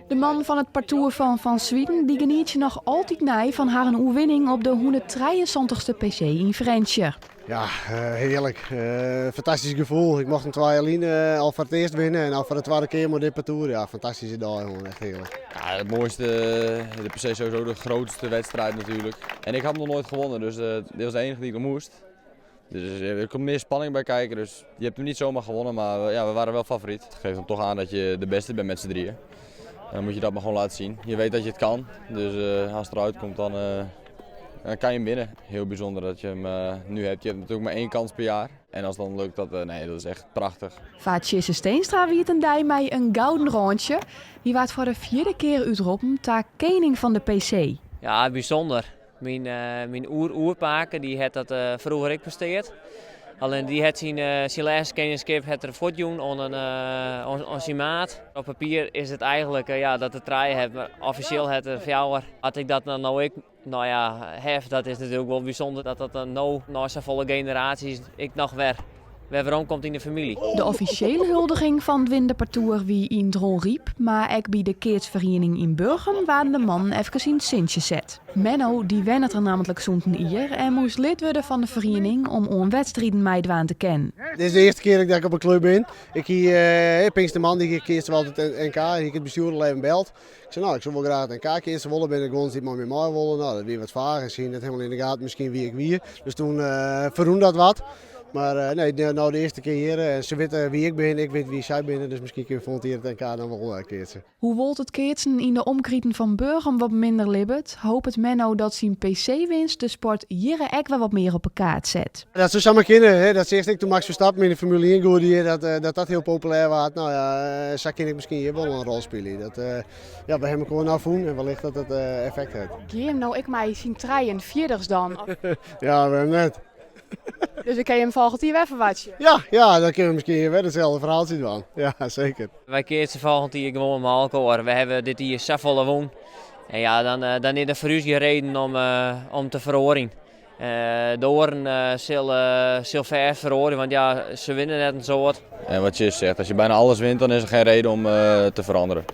De mannen fan it partoer fan Van Zwieten dy genietsje noch altyd nei fan harren oerwinning op de 173ste PC yn Frjentsjer. Ja, hearlik. Fantastysk gefoel. Ik mocht him 2 jaar lyn al foar it earst winne en al foar de twadde kear mei dit partoer. Ja, fantastyske dei, gewoan echt hearlik. Ja, het mooiste, de PC sowieso de grootste wedstrijd natuurlijk. En ik had nog nooit gewonnen, dus dit was de enige die ik nog moest. Dus er komt meer spanning bij kijken, dus je hebt hem niet zomaar gewonnen, maar ja, we waren wel favoriet. Het geeft dan toch aan dat je de beste bent met z'n drieën. En dan moet je dat maar gewoon laten zien. Je weet dat je het kan, dus als het eruit komt dan kan je hem winnen. Heel bijzonder dat je hem nu hebt. Je hebt natuurlijk maar één kans per jaar. En als het dan lukt, nee, dat is echt prachtig. Foar Tjisse Steenstra wie it in dei mei in gouden rântsje. Hy waard foar de fjirde kear útroppen ta kening fan de PC. Ja, bysûnder. Myn oer-oerpake dy hat dat froeger ek presteard. Allinnich dy hat syn lêste keningskip hat er fuortjûn oan syn maat. Op papier is it eigenlik ja, dat er trije hat, mar offisjeel hat er fjouwer. As ik dat no ek no ja, hef, dat is natuerlik wol bysûnder dat dat dan no, nei safolle generaasjes, ek noch wer werom komt yn de famylje. De offisjele huldiging fan it winnende partoer wie yn Dronryp, mar ek by de keatsferiening yn Burgum waarden de mannen efkes yn it sintsje set. Menno, dy wennet der nammentlik sûnt in jier en moast lid wurde fan de feriening om oan wedstriden meidwaan te kinnen. Dit is de earste kear dat ik op in klup bin. Ik hie Pinkstermoandei keatste we altyd it NK, hie ik it bestjoer al even beld. Ik sei, no, ik soe wol graach it NK keatse wolle, binne der guon dy't mei my mei wolle. No, dat wie wat faach en se hiene net hielendal yn de gaten miskien wie ik wie. Dus toen ferrûn dat wat. Mar nee, no de earste kear hjir en se witte wie ik bin, ik wit wie sy binne, dus miskien kinne we folgjend jier it NK dan wol keatse. Hoewol't it keatsen yn de omkriten fan Burgum wat minder libbet, hopet Menno dat syn PC-winst de sport hjirre ek wer wat mear op 'e kaart set. Dat soe samar kinne. Hè? Dat seach ik toen Max Verstappen yn de Formule 1 goed die, dat dat hiel populêr waard. No ja, sa kin ik miskien hjir wol in rol spylje. Dat, ja, we hawwe elkoar no fûn en wellicht dat it effekt hat. Gean jim no ek mei syn trijen fierders dan? Ja, wêrom net? Dus ik kin jim folgjend jier wer ferwachtsje? Ja, ja, dan kinne we miskien wer itselde ferhaaltsje dwaan. Ja, seker. Wy keatse folgjend jier gewoan mei elkoar. We hawwe dit jier safolle wûn. En ja, dan is der foar ús gjin reden om te feroarjen. De oaren sil fêst feroarje, want ja, se winne net in soad. En wat je zegt, als je bijna alles wint, dan is er geen reden om te veranderen.